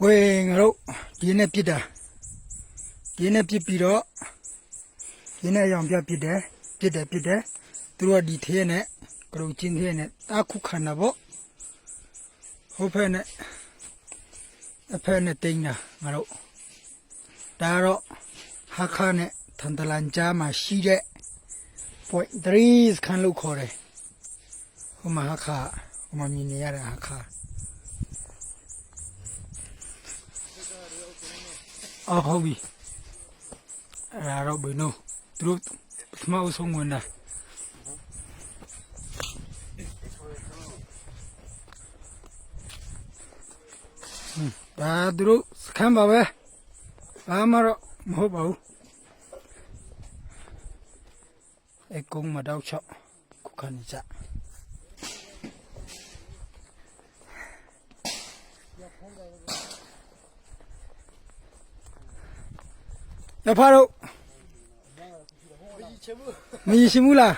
ဝေးငါတို့ဒီနဲ့ပြစ်တာဒီနဲ့ပြစ်ပြီးတော့ဒီနဲ့ရောင်ပြပြစ်တယ်ပြစ်တယ်ပြစ်တယ်သူတို့ကဒီသေးနဲ့ကရုချင်းသေးနဲ့တာခုခန္ဓာပေါ့ဟိုဖက်နဲ့အဖက်နဲ့တင်းတာငါတို့ဒါတော့ဟာခါနဲ့ထန်တလန်ကြားမှာရှိတဲ့ point 3စခန်းလို့ခေါ်တယ်ဟိုမှာဟာခါဟိုမှာမြင်နေရတဲ့ဟာခါ အော်ဟုတ်ပြီအဲ့ဒါတော့ဘယ်နော်သူတို့ပထမအဆုံးဝင်တာဟွန်းဒါသူတို့စခန်းပါပဲဘာမှတော့မဟုတ်ပါဘူးအကုန်းမတော့ချောက်ခုခဏကြရဖားတို့မကြီးချဘူးလား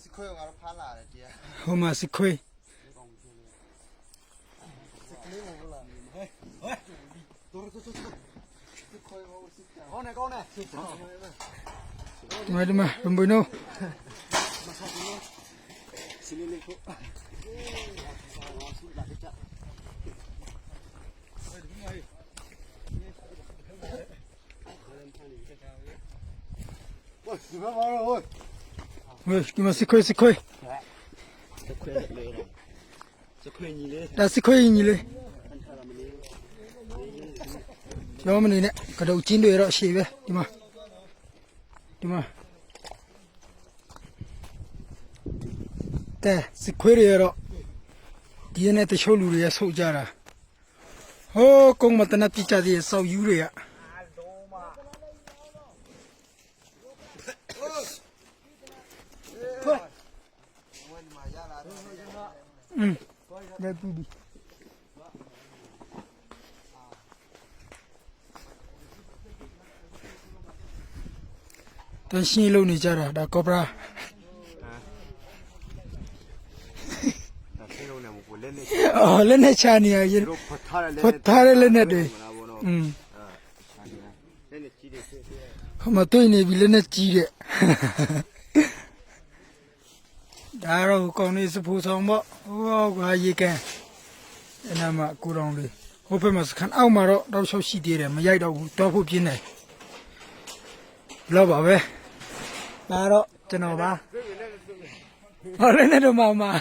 စခွေငါတို့ဖားလာတယ်တရား ဟိုမှာစခွေး ကောင်းနေကောင်းနေ ဒီမှာဒီမှာဘုံဘုံနို စီလေးလေးကိုဝိုးဒီမှာပါတော့ ဟေးဒီမှာစခွေးစခွေး စခွေလေးစခွေညီလေး ဒါစခွေးညီလေးပြောမနေနဲ့ကတုတ်ချင်းတွေတော့ရှည်ပဲဒီမှာဒီမှာတဲ့စခွေးတွေတော့ဒီနေ့တချို့လူတွေကဆုတ်ကြတာဟိုးကုန်းမတနက်ပြကြသေးစောက်ယူတွေကอืมလည်းပြီးပြီ တန်ရှင်းလုံနေကြတာဒါကော့ဘရာ ဒါဆင်းလုံးနေမကိုလက်နဲ့ အော်လက်နဲ့ချနေရရင် တို့ဖထားတဲ့လက် ဖတ်ထားတဲ့လက်နဲ့တွေอืม လက်နဲ့ကြီးတယ် ဟိုမှာတွေ့နေပြီလက်နဲ့ကြီးတဲ့ဒါတော့ကောင်းနေစဖူဆောင်ပေါ့ဟိုဟောကရေကန်အဲ့နာမှာကိုတော်လေးဟိုဘက်မှာစကန်အောက်မှာတော့တောက်လျှောက်ရှိသေးတယ်မရိုက်တော့ဘူးတောဖို့ပြင်းတယ်လောက်ပါပဲဒါတော့ကျွန်တော်ပါဟောလည်းနဲ့တော့မမ။